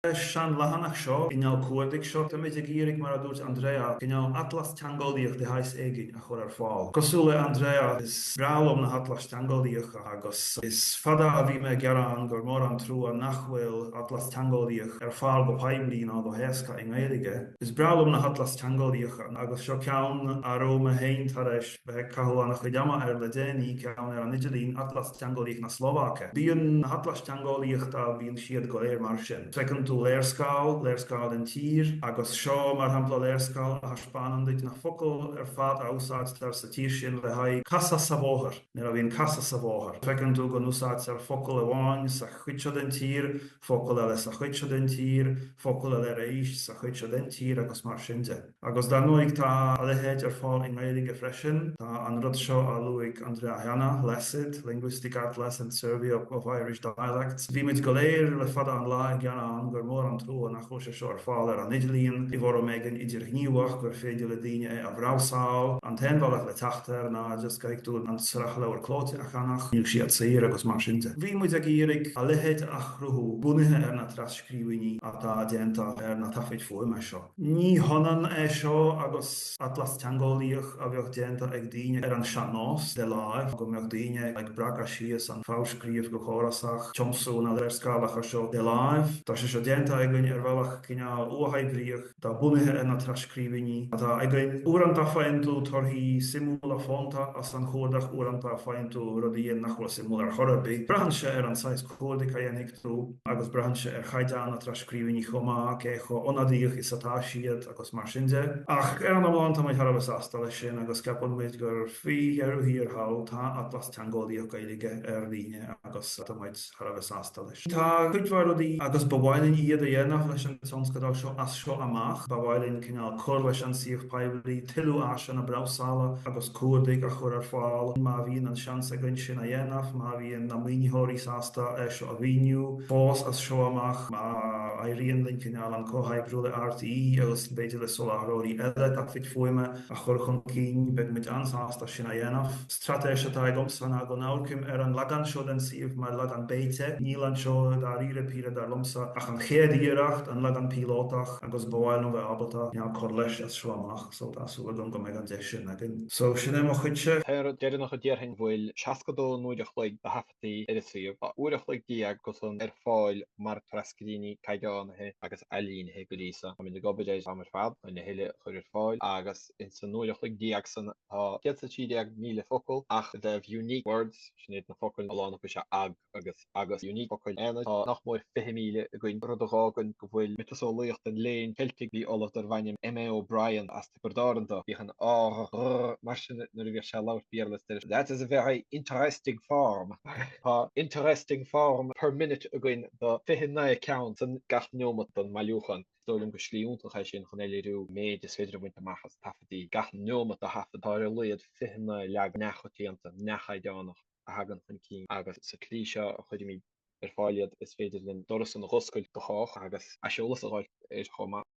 Leis an leathanach seo, inneall cuardaigh seo, táimid ag iarraidh, mar a dúirt Andrea, cineál atlas teangeolaíoch de shaghas éigin a chur ar fáil. Cosúil le Andrea, is breá liom na hatlais teangeolaíocha agus is fada a bhí mé ag gearán gur mór an trua nach bhfuil atlas teangeolaíoch ar fáil go poiblí ná go héasca i nGaeilge. Is breá liom na hatlais teangeolaíocha agus seo ceann a raibh mé féin tar éis bheith ag caitheamh an-chuid ama air le déanaí, ceann ar an idirlíon, Atlas Teangeolaíoch na Slóvaice. Bíonn na hatlais teangeolaíochta, bíonn siad go léir mar sin. Feiceann tú léarscáil, léarscáil den tír, agus seo, mar shampla, léarscáil a thaispeánann duit na focail ar fad a úsáidtear sa tír sin le haghaidh casadh sa bhóthar, nuair a bhíonn casadh sa bhóthar. Feiceann tú go n-úsáidtear focal amháin sa chuid seo den tír, focal eile sa chuid seo den tír, focal eile arís sa chuid seo den tír agus mar sin de. Agus dar ndóigh tá a leithéid ar fáil i nGaeilge freisin. Tá an rud seo a luaigh Andrea cheana, LASID, Linguistic Atlas and Survey of Irish Dialects. Bhí muid go léir le fada an lá ag gearán gur mór an trua nach bhfuil sé seo ar fáil ar an idirlíon i bhfoirm éigin idirghníomhach gur féidir le daoine é a bhrabhsáil. An t-aon bhealach le teacht air ná just caithfidh tú an tsraith leabhar clóite a cheannach, níl siad saor agus mar sin de. Bhí muid ag iarraidh a leithéid a chruthú bunaithe ar na tras-scríbhinní atá déanta ar na taifid fuaime seo. Ní hionann é seo agus atlas teangeolaíoch a bheadh déanta ag daoine ar an sean-nós, de láimh, go mbeadh daoine ag breacadh síos an foghlscríobh go córasach, tiomsú na léarscálacha seo de láimh. Tá sé seo déanta againn ar bhealach cineál uathoibríoch, atá bunaithe ar na tras-scríbhinní atá againn. Uaireanta faigheann tú torthaí suimiúla fónta as an chuardach, uaireanta faigheann tú rudaí nach bhfuil suimiúil ar chor ar bith. Braitheann sé ar an saghas cuardaigh a dhéanfaidh tú agus braitheann sé ar chaighdeán na tras-scríbhinní chomh maith, cé chomh ionadaíoch is atá siad agus mar sin de. Ach ar an iomlán tá muid thar a bheith sásta leis sin agus ceapann muid gur faoi dheireadh thiar thall tá Atlas Teangeolaíoch Gaeilge ar líne agus tá muid thar a bheith sásta leis. Tá cuid mhaith rudaí agus ba mhaith linn iad a dhéanamh leis an tionscadal seo as seo amach. Ba mhaith linn cineál cur leis an suíomh poiblí, tuilleadh áiseanna brabhsála agus cuardaigh a chur ar fáil má bhíonn an seans againn sin a dhéanamh, má bhíonn na maoinitheoirí sásta é seo a mhaoiniú fós as seo amach, má éiríonn linn cineál an comhoibriú le RTÉ agus b'fhéidir le soláthróirí eile taifid fuaime a chur chun cinn, beidh muid an-sásta sin a dhéanamh. Straitéis atá agamsa ná go n-amharcaim ar an leagan seo den suíomh mar leagan béite. Níl anseo dáiríre píre dar liomsa ach an chéad iarracht, an leagan píolótach, agus ba mhaith liom bheith ábalta cineál cur leis as seo amach. So tá súil agam go mbeidh an deis sin againn. So sin é mo chuidse. An rud deireanach a déarfainn bhfuil 62 n-uair a chloig de thaifeadtaí ar an suíomh. Tá uair a chloig acu san ar fáil mar trascríbhinní caighdeánaithe agus ailínithe go dtí so. Táimid ag obair ar an t-am ar fad chun a thuilleadh a chur ar fáil agus ins an uair a chloig san tá 113,000 focal ach i dtaobh unique words, sin iad na focail a lán acu is ea ag. agus agus unique focail aonair. Tá nach mór 20,000 againn, rud a dh'fhágann go bhfuil miotaseolaíocht an léinn Cheiltigh. Bhí ollamh darbh ainm M.A. O'Brien as Tiobraid Árann dó. Bhíodh an R, R mar sin nuair a bhíodh sé ag labhairt Béarla is deir That is a very interesting form. Tá interesting form per minute againn do 29 ceann san gach neomat don mbailiúchán. Is dóigh liom gur slí iontach é sin chun a léiriú an méid is féidir a bhaint amach as taifeadtaí. Gach neomat de thaifead tá ar a laghad 29 leagan neamhchoitianta, neamhchaighdeánach. a thagann chun cinn agus sa tslí seo a chuirimid ar fáil iad is féidir linn doras san a dh'oscailt do chách agus aiseolas a dh'fháil air chomh maith.